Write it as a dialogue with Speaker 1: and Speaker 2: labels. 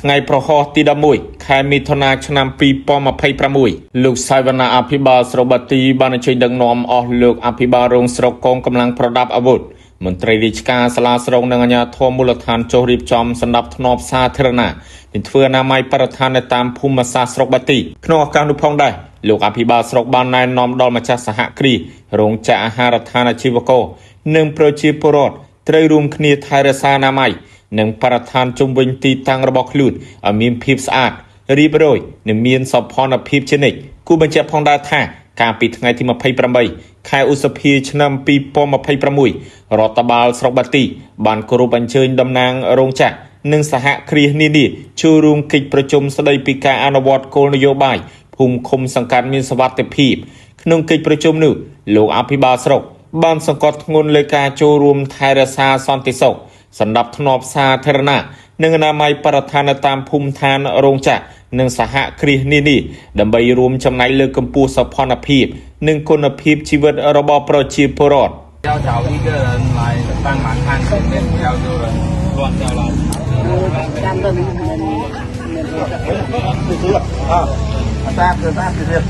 Speaker 1: ថ្ងៃប្រហោះទី11ខែមិថុនាឆ្នាំ2026លោកសាយវណ្ណៈអភិបាលស្រុកបាទីបានអញ្ជើញដឹកនាំអស់លោកអភិបាលរងស្រុកកងកម្លាំងប្រដាប់អាវុធមន្ត្រីរាជការសាលាស្រុកនិងអាជ្ញាធរមូលដ្ឋានចុះរៀបចំសម្ដាប់ធ្នាប់សាធារណៈនិងធ្វើអនាម័យបរិស្ថាននៅតាមភូមិសាស្ត្រស្រុកបាទីក្នុងឱកាសនោះផងដែរលោកអភិបាលស្រុកបានណែនាំដល់ម្ចាស់សហគ្រាសរោងចក្រអាហារដ្ឋានអាជីវករនិងប្រជាពលរដ្ឋត្រូវរួមគ្នាថែរក្សាអនាម័យនិងបរិស្ថានជុំវិញទីតាំងរបស់ខ្លួនឲ្យមានភាពស្អាតរៀបរយនិងមានសោភ័ណភាពជានិច្ចគូបញ្ជាក់ផងដែរថាកាលពីថ្ងៃទី28ខែឧសភាឆ្នាំ2026រដ្ឋបាលស្រុកបាទីបានគោរពអញ្ជើញតំណាងរោងចក្រនិងសហគ្រាសនានាចូលរួមកិច្ចប្រជុំស្ដីពីការអនុវត្តគោលនយោបាយភូមិឃុំសង្កាត់មានសុវត្ថិភាពក្នុងកិច្ចប្រជុំនោះលោកអភិបាលស្រុកបានសង្កត់ធ្ងន់លើការចូលរួមថែរក្សាសន្តិសុខសម្ដាប់ធ្នាប់សាធារណៈនិងអនាម័យបរិស្ថាននៅតាមភូមិឋានរោងចក្រនិងសហគ្រាសនានាដើម្បីរួមចំណែកលើកកម្ពស់សោភ័ណភាពនិងគុណភាពជីវិតរបស់ប្រជាពលរដ្ឋ
Speaker 2: 要找一个人来帮忙看前面，不要有人乱掉垃圾。
Speaker 3: ចាំទៅមាន
Speaker 4: អាសាគឺសាគឺទៀត